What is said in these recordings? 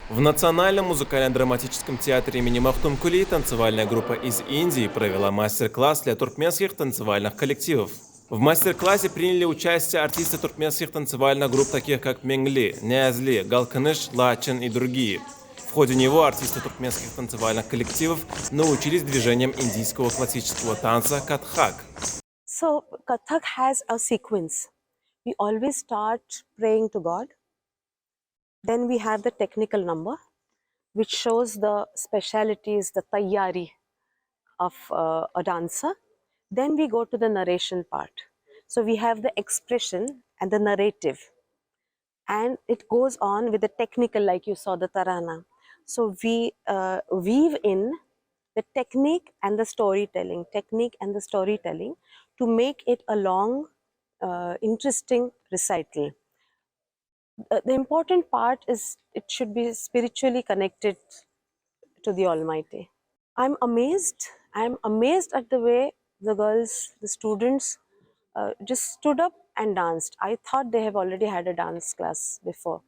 В Национальном музыкально-драматическом театре имени Махтумкули танцевальная группа из Индии провела мастер-класс для туркменских танцевальных коллективов. В мастер-классе приняли участие артисты туркменских танцевальных групп, таких как Менгли, Нязли, Галкыныш, Лачин и другие. В ходе него артисты туркменских танцевальных коллективов научились движениям индийского классического танца катхак. So, Kathak has a sequence. We always start praying to God. Then we have the technical number, which shows the specialities, the tayyari of a dancer. Then we go to the narration part. So we have the expression and the narrative. And it goes on with the technical, like you saw the tarana. So we weave in the technique and the storytelling, technique and the storytelling to make it a long, interesting recital. The important part is it should be spiritually connected to the Almighty. I'm amazed. I'm amazed at the way the girls, the students, just stood up and danced. I thought they have already had a dance class before,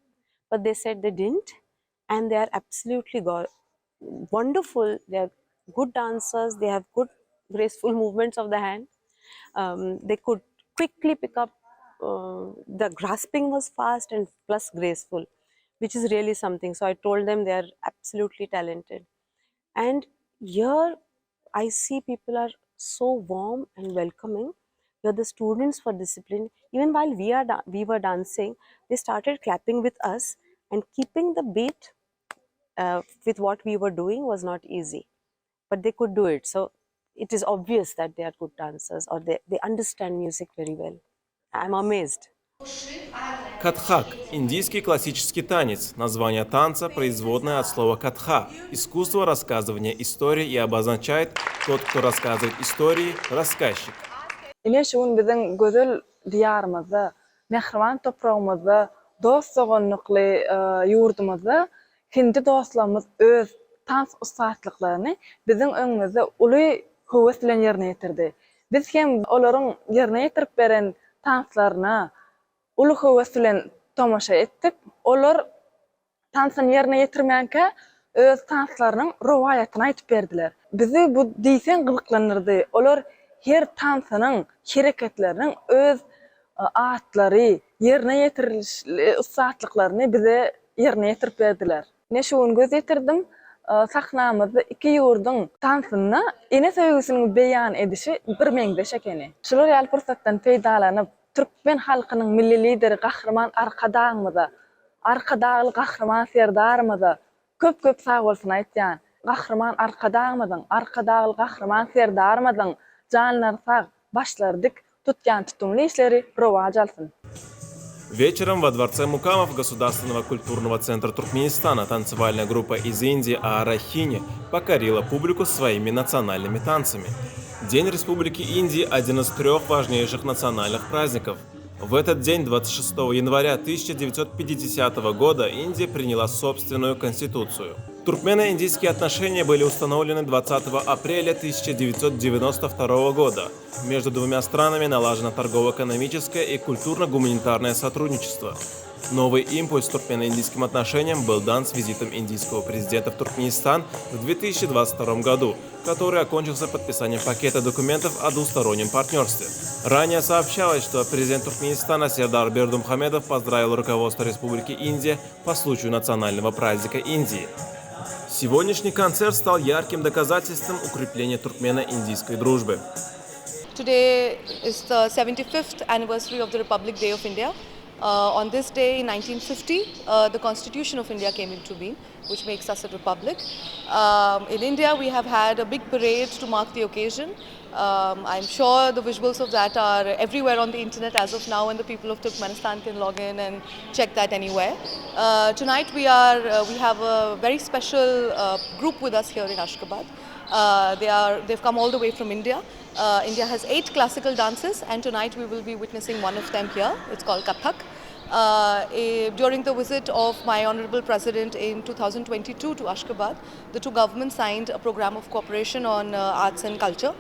but they said they didn't, and they are absolutely wonderful. They are good dancers. They have good, graceful movements of the hand. They could quickly pick up. The grasping was fast and plus graceful, which is really something. So I told them they are absolutely talented. And here I see people are so warm and welcoming. Here the students were disciplined. Even while we were dancing, they started clapping with us and keeping the beat with what we were doing was not easy, but they could do it. So it is obvious that they are good dancers or they understand music very well. I'm amazed. Катхак – индийский классический танец. Название танца производное от слова катха – искусство рассказывания истории и обозначает тот, кто рассказывает истории, рассказчик. Ine şu gün biziň gözel diýarymyzda, mähriban topragymyzda, dost-doganlykly ýurdumyzda hindi dostlarymyz öz tans ussatlyklaryny biziň öňümizde uly höwes bilen ýerine ýetirdi. Biz hem olaryň ýerine ýetirip beren tanslaryna uly höwes bilen tomaşa etdik. Olar tansyny ýerine ýetirmänkä öz tanslarynyň rowaýatyny aýdyp berdiler. Bizi bu diýseň gyzyklandyrdy. Olar her tansynyň hereketleriniň öz atlary, ýerine ýetiriliş ussatlyklaryny bize ýerine ýetirip berdiler. Ine şu gün göz ýetirdim, sahnamyzda iki ýurduň tansynda ene söýgüsiniň beýan edişi birmeňzeş ekeni. Şular ýaly pursatdan peýdalanyp, türkmen halkynyň Milli Lideri Gahryman Arkadagymyza, Arkadagly Gahryman Serdarymyza köp-köp sagbolsun aýtýan. Gahryman Arkadagymyzyň, Arkadagly Gahryman Serdarymyzyň janlary sag, başlary dik, tutýan tutumly işleri rowaç alsyn. Вечером во Дворце Мукамов Государственного культурного центра Туркменистана танцевальная группа из Индии Аарохини покорила публику своими национальными танцами. День Республики Индии – один из трех важнейших национальных праздников. В этот день, 26 января 1950 года, Индия приняла собственную конституцию. Туркмено-индийские отношения были установлены 20 апреля 1992 года. Между двумя странами налажено торгово-экономическое и культурно-гуманитарное сотрудничество. Новый импульс туркмено-индийским отношениям был дан с визитом индийского президента в Туркменистан в 2022 году, который окончился подписанием пакета документов о двустороннем партнерстве. Ранее сообщалось, что президент Туркменистана Сердар Бердымухамедов поздравил руководство Республики Индия по случаю национального праздника Индии. Сегодняшний концерт стал ярким доказательством укрепления туркмено-индийской дружбы. Today is the 75th anniversary of the Republic Day of India. On this day in 1950, the Constitution of India came into being, which makes us a republic. In India, we have had a big parade to mark the occasion. I'm sure the visuals of that are everywhere on the internet as of now, and the people of Turkmenistan can log in and check that anywhere. Tonight we have a very special group with us here in Ashgabat. They've come all the way from India. India has 8 classical dances, and tonight we will be witnessing one of them here. It's called Kathak. During the visit of my Honorable President in 2022 to Ashgabat, the two governments signed a program of cooperation on arts and culture.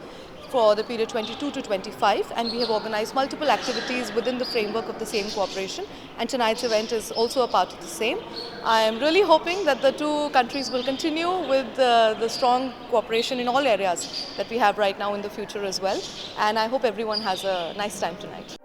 for the period 22 to 25, and we have organized multiple activities within the framework of the same cooperation, and tonight's event is also a part of the same. I am really hoping that the two countries will continue with the strong cooperation in all areas that we have right now in the future as well, and I hope everyone has a nice time tonight.